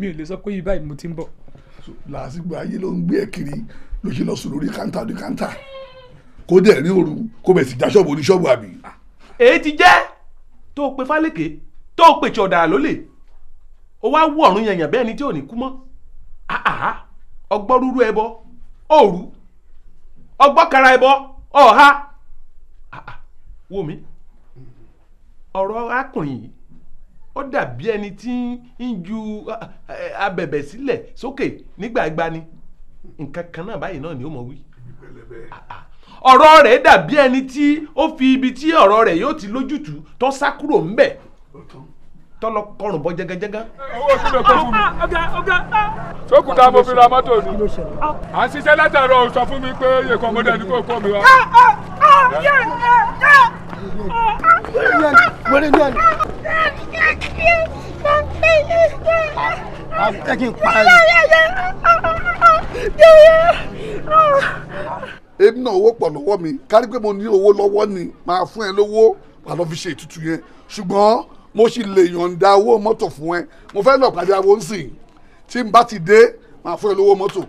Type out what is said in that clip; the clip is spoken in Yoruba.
Mi ò lè sọ pé ibà yìí mo ti ń bọ̀. Làásìgbò ayé ló ń gbé ẹ kiri, ló ṣe lọ sùn lórí káńtà lórí káńtà, kó dẹ̀ ní òru, kó bẹ̀ sí já ṣọ́ọ̀bù oníṣọ́ọ̀bù, àbí? Èyí ti jẹ́ tó o pe Fálékè, tó o pè tí ọ̀dàrà lólè, ó wá wú ọ̀run yẹ̀yàn bẹ́ẹ̀ ni tí ò ní kú mọ́. Àhà, ọgbọ́n rúrú ẹbọ òru, ọgbọ́n kara ẹbọ ọ̀ha. Àhà, wò mí, ọ̀rọ̀ arákùnrin yìí, ó dàbí ẹni tí ń ju abẹ̀bẹ̀ sílẹ̀ sókè nígbà ìgbani. Nǹkan kan náà báyìí náà ni ó mọ̀ wí. Ọ̀rọ̀ rẹ̀ dàbí ẹni tí ó fi ibi tí ọ̀rọ̀ rẹ̀ yóò ti lójútùú tó sá kúrò ńbẹ̀, tó lọ kọrùn bọ jẹgẹjẹgẹ. Owó kí ló kó fún mi? Ọ̀gá, ọ̀gá. Sókùtà mo fi ra mọ́tò ni. À ń ṣiṣẹ́ látàárọ̀, ó sọ fún mi pé iye kan mo dẹ̀ ní kó kó mi wá. Wẹ́rẹ́ ní ẹni. Ẹ kí n pa ẹ. Èmi náà, owó pọ̀ lọ́wọ́ mi. Kárí pé mo ní owó lọ́wọ́ ni, máa fún ẹ lówó, wà lọ́ fi ṣe ètùtù yẹn, ṣùgbọ́n mo sì lè yọ̀ǹda owó mọ́tò fún ẹ. Mo fẹ́ lọ pàdé àwọn ń sìn. Tí n bá ti dé, máa fún ẹ lówó mọ́tò.